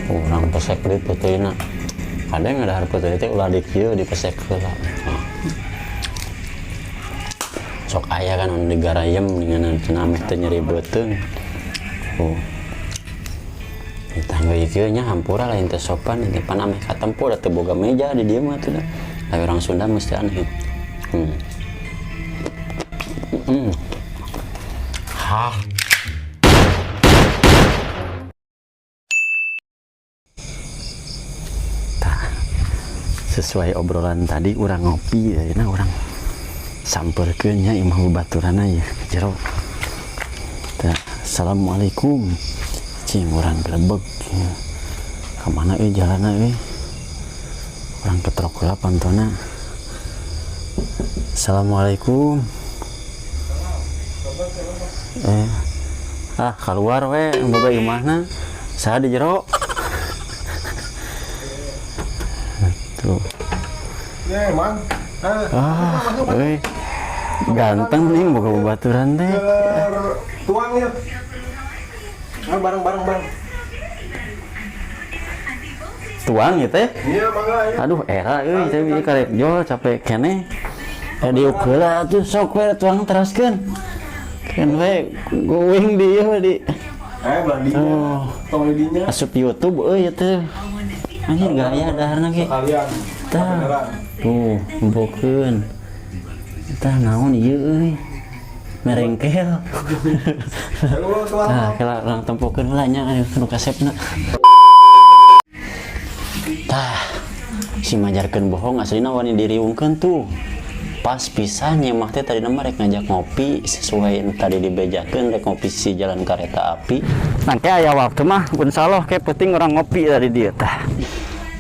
Urang pesek deui peuteuyna. Kadang ada peuteuy teh ulah di kieu dipesek heula. Nah. Sok aya kan anu digarayem dengan cenah meh teu nyeri beuteung. Oh. Ditangga ieu nya hampura lain teu sopan teh pan ameh katempo da teu boga meja di dieu mah atuh da. Tapi orang Sunda mesti aneh. Hmm. Hah. Tah. Sesuai obrolan tadi urang ngopi ya, nah urang samperkeun nya imah babaturanna ya jero. Tah, assalamualaikum. Cing urang grebeg. Ka mana euy jalanna euy? Urang ketrok heula pantona. Assalamualaikum. Ah keluar we boga imahna. Saha di jero? Tuh. Ya emang. Ah, euy. Ganteng nih boga babaturan teh. Tuang ya. Ah, bareng-bareng bang. Tuang ya teh? Iya mangga ya. Aduh era euy tapi ieu karek jol capek keneh. Diuk heula atuh sok we tuang teraskeun. Keun we going di ieu di. Belah dinya. Oh. Tong di dinya. Asup YouTube euy ieu teh. Anjir gaya daharna ge. Kalian. Tah. Tuh, empokeun. Tah naon ieu euy. Merengkel. Tah, kela urang tempokeun heula nya anu kasepna. Tah, si majarkeun bohong aslina wani diriungkeun tuh. Pas pisan nyemah teh tadi mah rek ngajak ngopi sesuai yang tadi dibejakeun rek ngopi si jalan kereta api. Nangke aya waktu mah insyaallah ke penting orang ngopi tadi dia tah.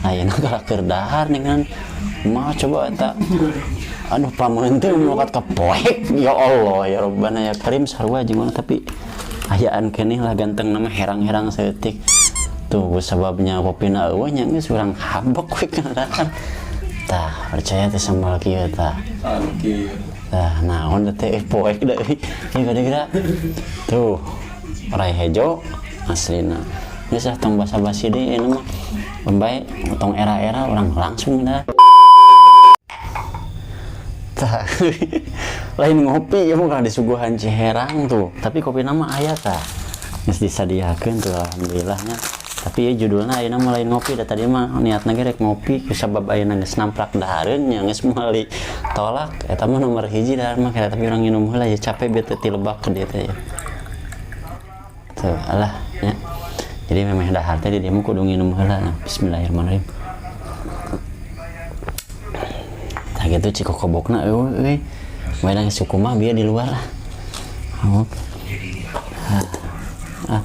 Ayeuna kalah keur dahar dengan mah coba eta. Aduh pameun teh mokat kepoek ya Allah ya Rabbana ya Karim sarua jeung mana tapi ayaan keneh lah ganteng nama herang-herang saeutik. Tuh sebabnya kopina eueuh nya geus urang habek we kana dahar. Tah percaya teh sambal kieu tah. Tah naon teh poek da euy. Ieu gede-gede. Tuh rai hejo aslina. Geus ah tong basa-basi deui ieu mah. Bae tong era-era urang langsung dah. Tah lain ngopi ya mah disuguhan Ciherang tuh. Tapi kopi nama aya tah. Geus disadiakeun tuh alhamdulillahnya. Tapi ya judulna ayeuna mah lain ngopi da tadi mah niatna ge rek ngopi kusabab ayeuna geus namprak dahareun nya geus moal ditolak eta mah nomor hiji dahar mah tapi urang nginum heula ya capek bieu teh tilebak ke dieu teh ya. Tuh alah nya. Jadi memeh dahar teh di dieu mah kudu nginum heula. Bismillahirrahmanirrahim. Tah kitu cikokobokna euy euy. Bae suku mah bieu di luar lah. Oh. Ah.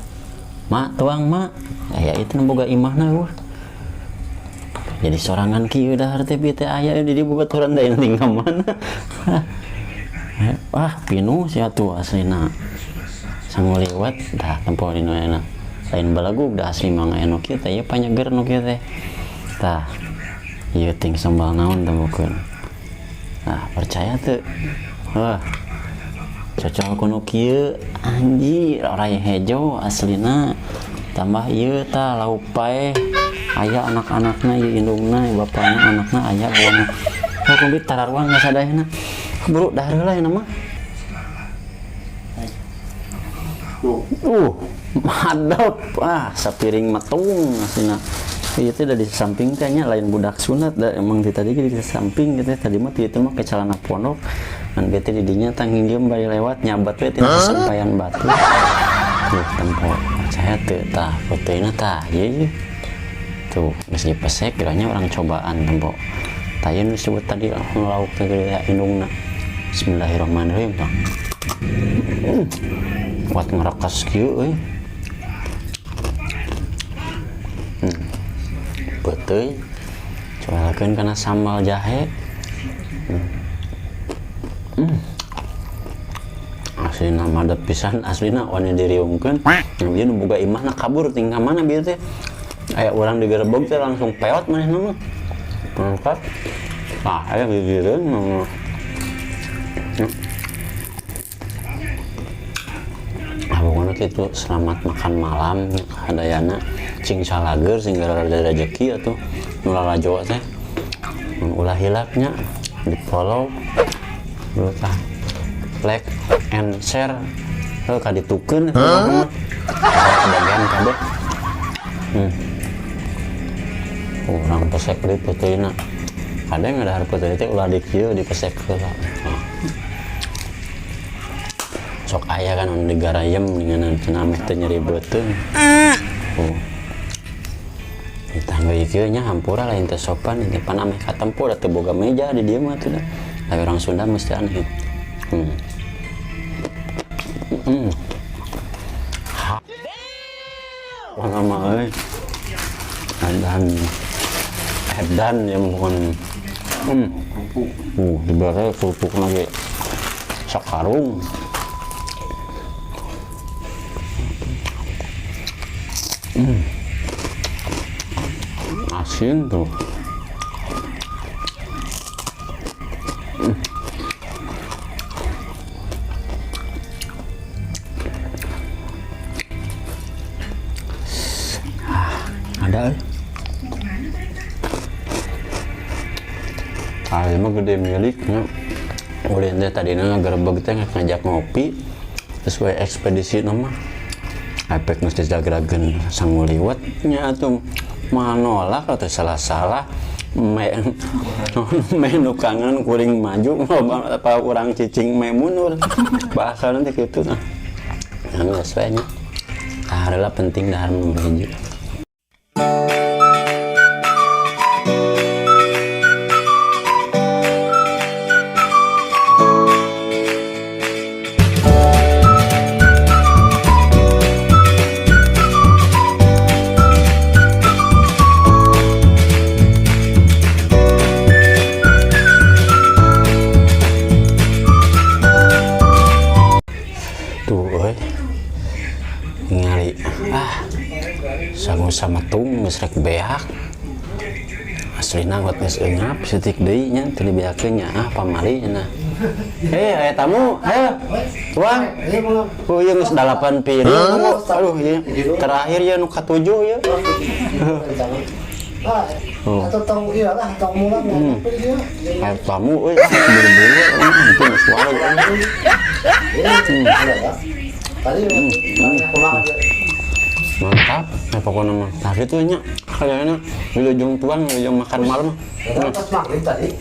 Mak tuang mak. Ya itu boga imahna eueuh. Jadi sorangan kieu dahar teh bieu teh aya di dieu babaturan teh nanti ka mana. Wah, pinuh sia tuh aslina. Sangu liwat dah tempo dina enak. Lain balagug dah asli mah aya nu kieu teh ieu panyeger nu kieu teh. Tah. Ieu ting sambal naon tempokeun. Nah, percaya teu? Wah. Cocok ku nu kieu anjir oray hejo aslina. Tambah ieu tah lauk paeh aya anak-anakna ieu indungna bapana anakna aya buana. Sok kumpit tararuang ngasadayana. Buru dahar heula ieu mah. Madep ah sapiring metung aslina. Ieu teh da di samping teh nya lain budak sunat da emang di tadi ge di samping gitu tadi mah ieu teh mah ke celana pondok. Ngan bete di dinya tah nginjem bari lewat nyabat we tina sasampayan batu. Tuh tempo percaya teu tah peuteuna tah ieu. Tuh geus dipesek kiranya orang cobaan tempo. Tah ieu nu disebut tadi lauk teh gede indungna. Bismillahirrahmanirrahim tah. Kuat ngerekas kieu euy. Peuteuy coelakeun kana sambal jahe. Aslina madep pisan aslina wani diriungkeun. Ieu nu boga imahna kabur ting ka mana bieu teh. Aya urang digerebeg teh langsung peot manehna mah. Mangkat. Tah aya gigireun. Ah pokona Gitu, selamat makan malam sadayana, cing salageur, sing gara ada rezeki atuh nu lalajo teh. Ulah hilap nya di follow dulu tah, like and share heuh kaditukeun mah kebagian kabeh. Urang pesek deui peuteuyna. Kadang ada peuteui teh ulah di kieu, dipesek heula. Sok aya kan anu digarayem dengan cenah meh teu nyeri beuteung. Oh. Ditangga kieu nya, hampura lain teh sopan teh, pan ameh katempo da teu boga meja di dieu mah tuh dah. Tapi orang Sunda mesti aneh. Ha. Wah, mah euy. Edan. Edan ya bukan. Kerupuk. Dibere kerupuk lagi sakarung. Asin tuh. Ah, ada eh. Ah, ini mah gede miliknya. Ulin teh tadina ngagerebeg teh ngajak ngopi sesuai ekspedisi nama. Efek mesti jagragen sangu liwet nya atuh mah nolak atau salah-salah me me nu kangen kuring maju apa urang cicing me mundur bahasa nanti gitu. Nah, geus we nya, dahar lah, penting dahar mah hiji. Tuh euy, ningali ah sangu sama tung geus rek beak. Aslina ngot geus eungap seutik deui nya teu dibeakeun nya. Ah, pamali cenah. Eh, aya tamu, ayo tuang. Oh iya, geus 8 piring. Aduh, ieu terakhir ya nu katujuh ya. Oh. Atau tong iya lah, tong mulang dia. Aya tamu euy, ah buru-buru itu geus wae. Tadi kumaha? Mantap, nah, pokoknya mah. Tadi tuh nya kayaknya wilujeng tuang, wilujeng makan malam. Pas maghrib tadi.